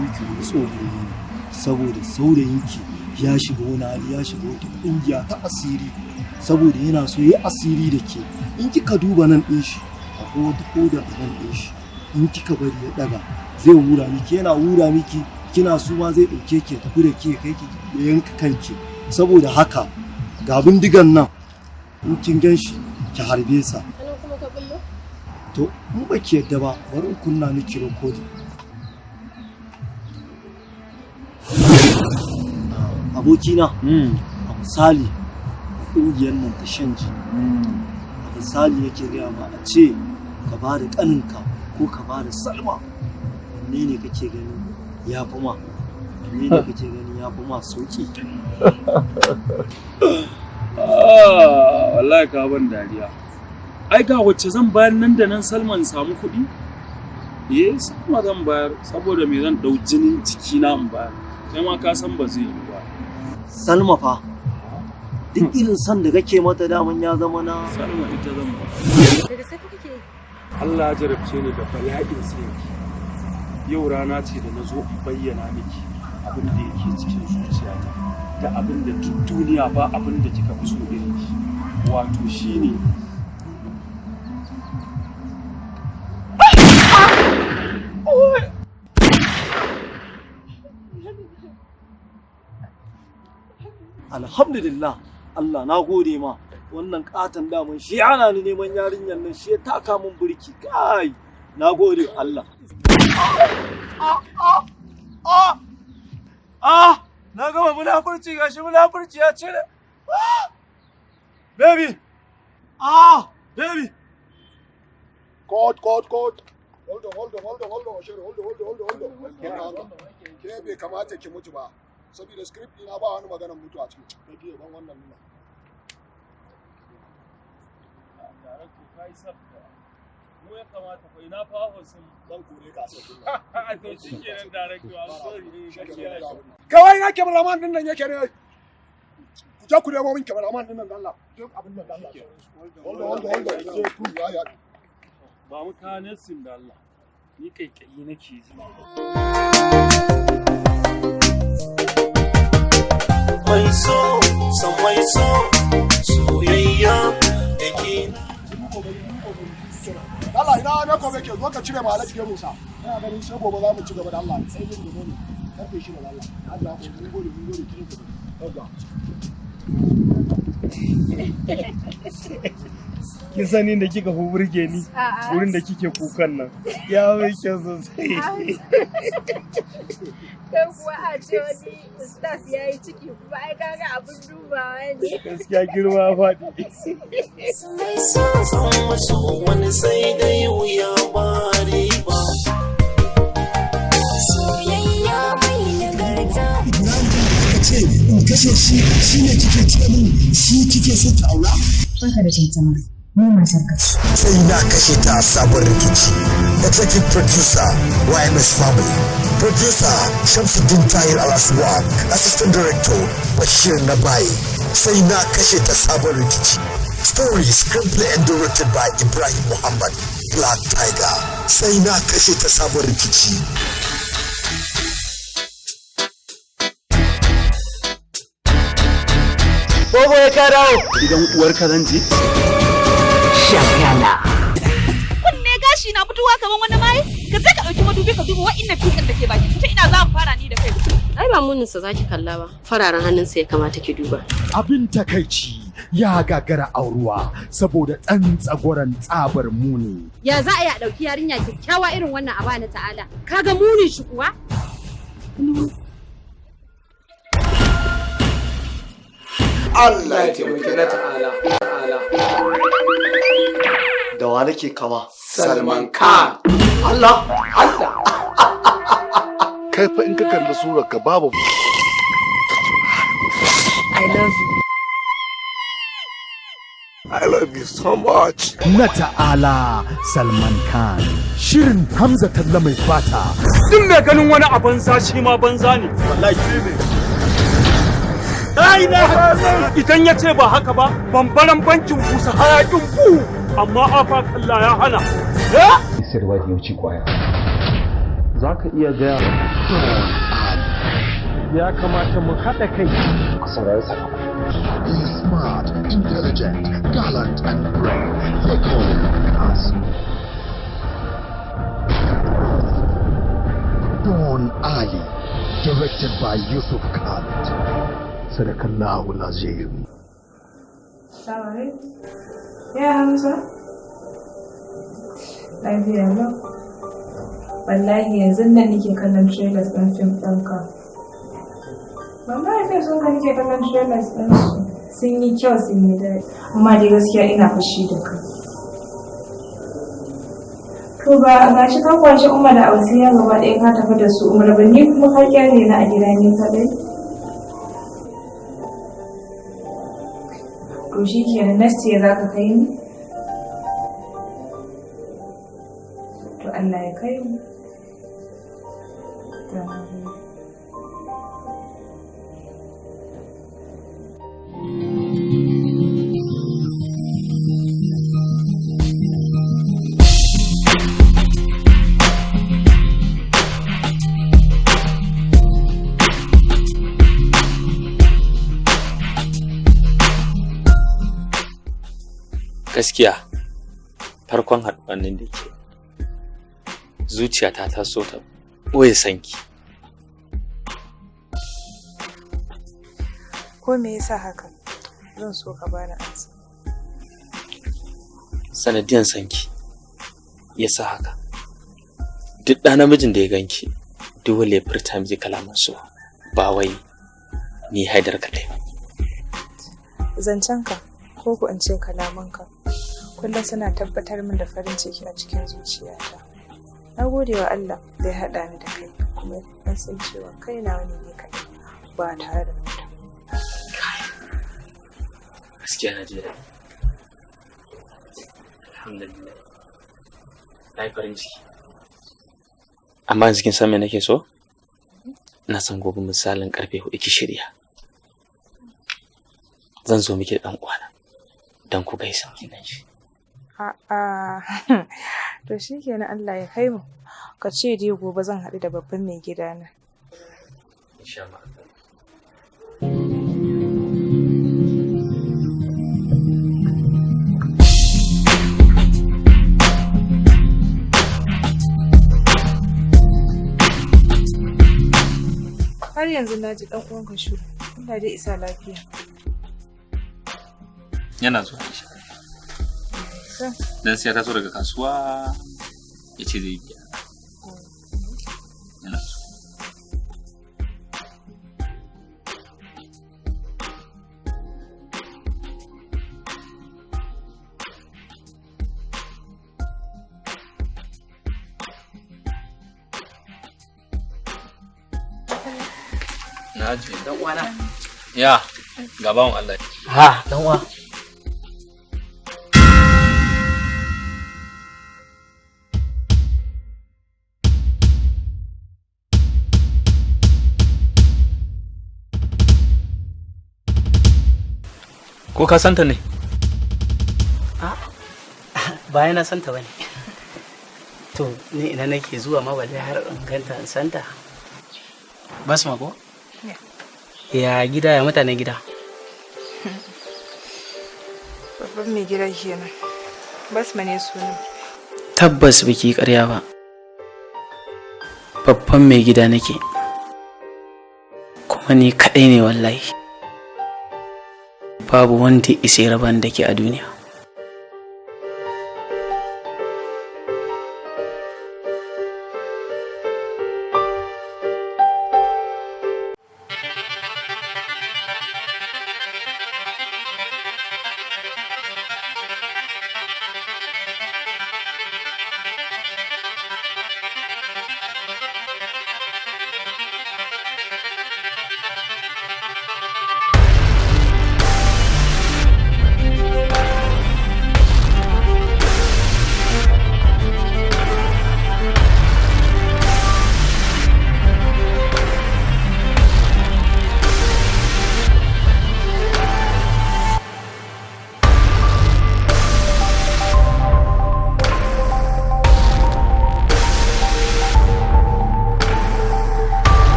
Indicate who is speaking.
Speaker 1: miki wani tsoro ne, saboda saurayinki ya shiga wani hali, ya shiga wata kungiya ta asiri, saboda yana so ya asiri da ke. In kika duba nan ɗin shi, akwai wata koda a nan ɗin shi. In kika bari ya ɗaga, zai hura miki. Yana hura miki, kina suma, zai ɗauke ki ya tafi da ke, kai ki ya yanka kanki. Saboda haka ga bindigan nan, in kin gan shi ki harbe sa.
Speaker 2: Sanan kuma ka bullo?
Speaker 1: To, in ba ki yadda ba, bari in kunna miki recording. Abokina, a misali ƙungiyar nan ta shan jini, a misali yake gaya ma, a ce ka ba da ƙaninka ko ka ba da Salma, wanne ne kake ganin ya fi ma? Wanne ne kake ganin ya fi ma sauki?
Speaker 3: Ah, wallahi ka ban dariya. Ai ga wacce zan bayar nan da nan, Salman, samu kuɗi? Eh, Salma zan bayar. Saboda me zan ɗau jinin jikina in bayar? Kai ma ka san ba zai yi ba.
Speaker 1: Salma fa, duk irin son da kake mata daman ya zama na
Speaker 3: Salma ita zan bayar.
Speaker 2: Da gaske kake yi?
Speaker 3: Allah ya jarabce ni da bala'in sanki. Yau rana ce da na zo in bayyana miki abin da yake cikin zuciyata, da abin da duk duniya ba abin da kika fi so irin shi. Wato shine
Speaker 1: Alhamdulillah, Allah na gode ma. Wannan katon daman shi ana ni neman yarinyar nan, shi ya taka min burki. Kai, na gode Allah. Ah, na gama munafurci, gashi munafurci ya cire. Ah! Baby, ah, baby.
Speaker 4: Cut, cut, cut. Hold on, hold on, hold on, hold on, Ashiru, hold on, hold on, hold on, hold on. Ke bai kamata ki mutu ba. Saboda script ɗina ba wani maganar mutu a ciki. Da ke ban wannan nuna.
Speaker 3: Mu ya kamata fa, ina fa sun
Speaker 4: Zan kore ka sai kuma.
Speaker 3: To shikenan, director, I'm sorry, gaskiya.
Speaker 4: Kawai na cameraman din nan yake ne. Ku je ku nemo min cameraman din nan da Allah. Je abin nan da Allah. Hold on, hold on, hold on. Sai ku ya ya.
Speaker 3: Ba mu kawo sin da Allah. Ni kaikayi nake ji.
Speaker 5: Mai so san mai so, soyayya da ke
Speaker 4: Allah, ina na gobe ke zo ka cire ma Alhaji gemun sa. Ina ganin sai gobe za mu ci gaba da Allah. Sai yin gobe ne. Karfe 6 da Allah. Allah mun gode, mun gode, kin gobe. Yawwa.
Speaker 6: Kin sani da kika fi burge ni wurin da kike kukan nan ya mai kyau sosai.
Speaker 2: Kai kuwa, a ce wani ustaz ya yi ciki kuma, ai kaga abin dubawa ne.
Speaker 6: Gaskiya girma faɗi.
Speaker 5: San maso wani sai dai wuya ba riba.
Speaker 7: Soyayya mai nagarta.
Speaker 8: Aka ce in kashe shi, shine kike ce min shi kike so ki aura?
Speaker 9: Baka da tantama, ni matar ka ce.
Speaker 8: Sai Na Kashe Ta sabon rikici. Executive producer, YMS Family. Producer, Shamsuddin Tahir Al-Aswad. Assistant director, Bashir Nabai. Sai Na Kashe Ta sabon rikici. Story, screenplay and directed by Ibrahim Muhammad Black Tiger. Sai Na Kashe Ta sabon rikici.
Speaker 1: Bobo, ya ka dawo.
Speaker 3: Idan uwarka zan je.
Speaker 10: Shagala.
Speaker 11: Kunne gashi na fitowa kamar wani maye. Ka je ka ɗauki madubi ka duba wa'innan fikan da ke baki. Ta ina za mu fara ni da kai?
Speaker 2: Ai ba muninsa za ki kalla ba, fararen hannunsa ya kamata ki duba.
Speaker 8: Abin takaici, ya gagara auruwa saboda tsantsagoran tsabar muni.
Speaker 11: Ya za a yi a ɗauki yarinya kyakkyawa irin wannan a bani ta'ala? Kaga munin shi kuwa?
Speaker 12: Allah ya taimaki na ta'ala. Ta'ala.
Speaker 1: Da wa nake kama?
Speaker 12: Salman Khan.
Speaker 1: Allah!
Speaker 12: Allah.
Speaker 4: Kai fa, in ka kalli surar ka babu
Speaker 9: I love you.
Speaker 4: I love you so much.
Speaker 8: Na Ta'ala Salman Khan. Shirin Hamza Talla mai fata.
Speaker 3: Duk mai ganin wani a banza, shi ma banza ne.
Speaker 1: Wallahi ne.
Speaker 3: La ilaha. Idan ya ce ba haka ba, bambaran bankin busa hayakin bu, amma afa kalla ya hana.
Speaker 13: Sayarwa da ya wuce kwaya.
Speaker 3: Za ka iya gaya
Speaker 8: Don Ali.
Speaker 6: Ya kamata mu haɗa kai.
Speaker 8: A saurari sakamako. He is smart, intelligent, gallant and brave. They call him Kasim. Don Ali, directed by Yusuf Khalid. Sadakallahu Lazim.
Speaker 9: Assalamu. Ya Hamza? Lafiya lau. Wallahi yanzu nan nake kallon trailers ɗin fim ɗinka. Ban ma fim sun ka nake kallon trailers ɗin su. Sun yi kyau, sun yi daɗi. Amma dai gaskiya ina fushi da kai. To ba ga shi ka kwashi Umar da Ausiya gaba ɗaya ka tafi da su Umar ba, ni kuma ka kyale ni a gida ni kaɗai. To shi kenan, next year za ka kai ni? To Allah ya kai mu. To, na gode.
Speaker 10: Gaskiya farkon haɗuwan nan da ke, zuciyata ta so ta ɓoye sanki.
Speaker 9: Ko me yasa haka? Zan so ka bani amsa.
Speaker 10: Sanadiyan sanki ya sa haka. Duk ɗa namijin da ya ganki dole ya furta miki kalaman so, ba wai ni Haidar kaɗai ba.
Speaker 9: Zancenka, ko ko in ce kalamanka, kullum suna tabbatar min da farin ciki a cikin zuciyata. Na gode wa Allah da ya haɗa ni da kai, kuma na san cewa kai nawa ne ni kaɗai ba tare da wata.
Speaker 10: Gaskiya na ji daɗi, alhamdulillah, na yi farin ciki. Amma yanzu kin san me nake so? Ina son gobe misalin karfe 4 ki shirya, zan zo miki da ɗan uwana don ku gaisa, kin gan shi.
Speaker 9: A'a, to shikenan, Allah ya kai mu. Ka ce dai gobe zan haɗu da babban mai gidana.
Speaker 10: Insha Allah.
Speaker 9: Har yanzu na ji ɗan uwanka shiru. Allah dai isa lafiya.
Speaker 10: Yana zuwa, insha Allah. Dan sai ya taso daga kasuwa, ya ce zai biya. Yana zuwa. Na ji.
Speaker 13: Dan uwana.
Speaker 10: Ya, ga bawan Allah.
Speaker 13: Ha, dan uwa.
Speaker 10: Ko ka santa ne?
Speaker 13: Bayan na santa bane. To, ni ina nake zuwa ma balle har in ganta in santa? Basma ko? Ya gida, ya mutanen gida?
Speaker 9: Babban mai gida kenan. Basma ne sunan.
Speaker 13: Tabbas biki ƙarya ba. Babban mai gida nake. Kuma ni kaɗai ne wallahi. Babu wanda ya isa ya raba ni da ke a duniya.